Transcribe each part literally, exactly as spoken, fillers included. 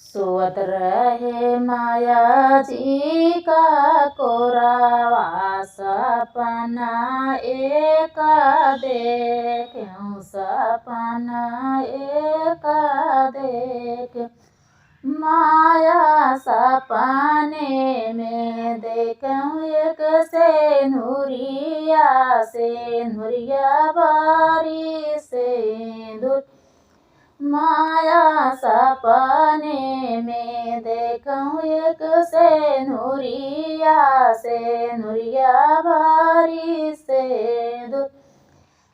सोवत रहे माया जी का कोरावा, सपना एक देखेउ, सपना एक देखेउ। माया सपने में देखेउ एक सेनुरिया, सेनुरिया भरी सेंदुर। माया सपने में देखेउ एक सेनुरिया, सेनुरिया भरी सेंदुर।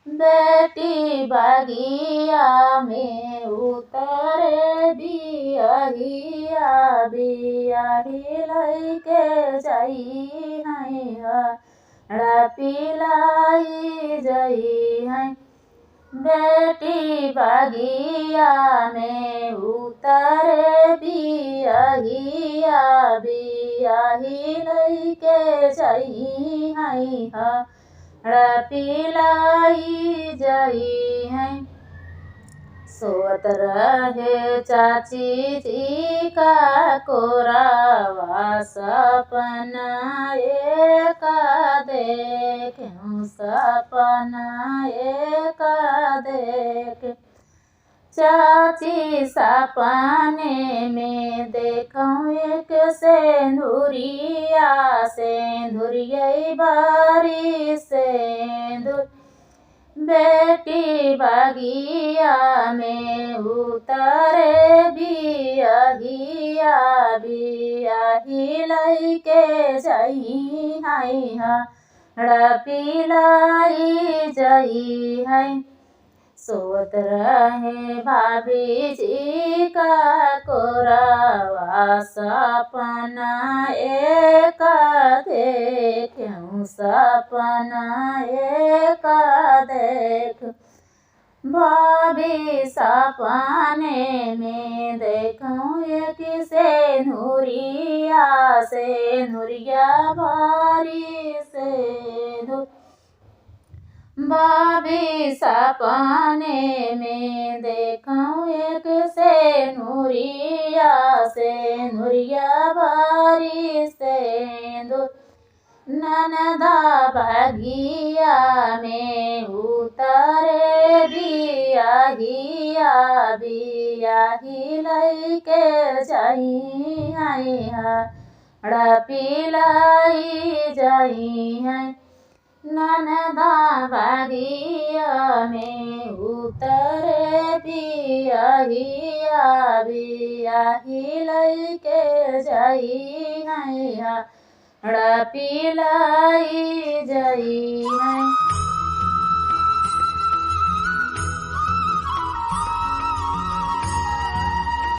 बेटी बगिया में उतरे बियहिया, बियही लइके जइहैं, हड़पी लाई जइहैं। बेटी बगिया में उतरे बियहिया, बियही लइके जइहैं, हड़पी लाई जइहैं। सोवत रहे चाची जी का कोरावा, सपना एक देखेउ, सपना एक देखेउ। चाची सपने में देखेउ एक सेनुरिया, सेनुरिया भरी सेंदुर। बेटी बगिया में उतरे बियहिया, बियही लइके जइहैं, हड़पी लाई जइहैं। सोवत रहे भाभी जी का कोरावा, सपना एक देखेउ, सपना एक देखेउ। भाभी सपने में देखेउ एक सेनुरिया, सेनुरिया भरी सेंदुर। भाभी सपने में देखेउ एक सेनुरिया, सेनुरिया भरी सेंदुर। ननदा बगिया में उतरे बियहिया, बियही लइके जइहैं, हड़पी लाई जइहैं। ननदा बगिया में उतरे बियहिया, बियही लइके जइहैं, हड़पी लाई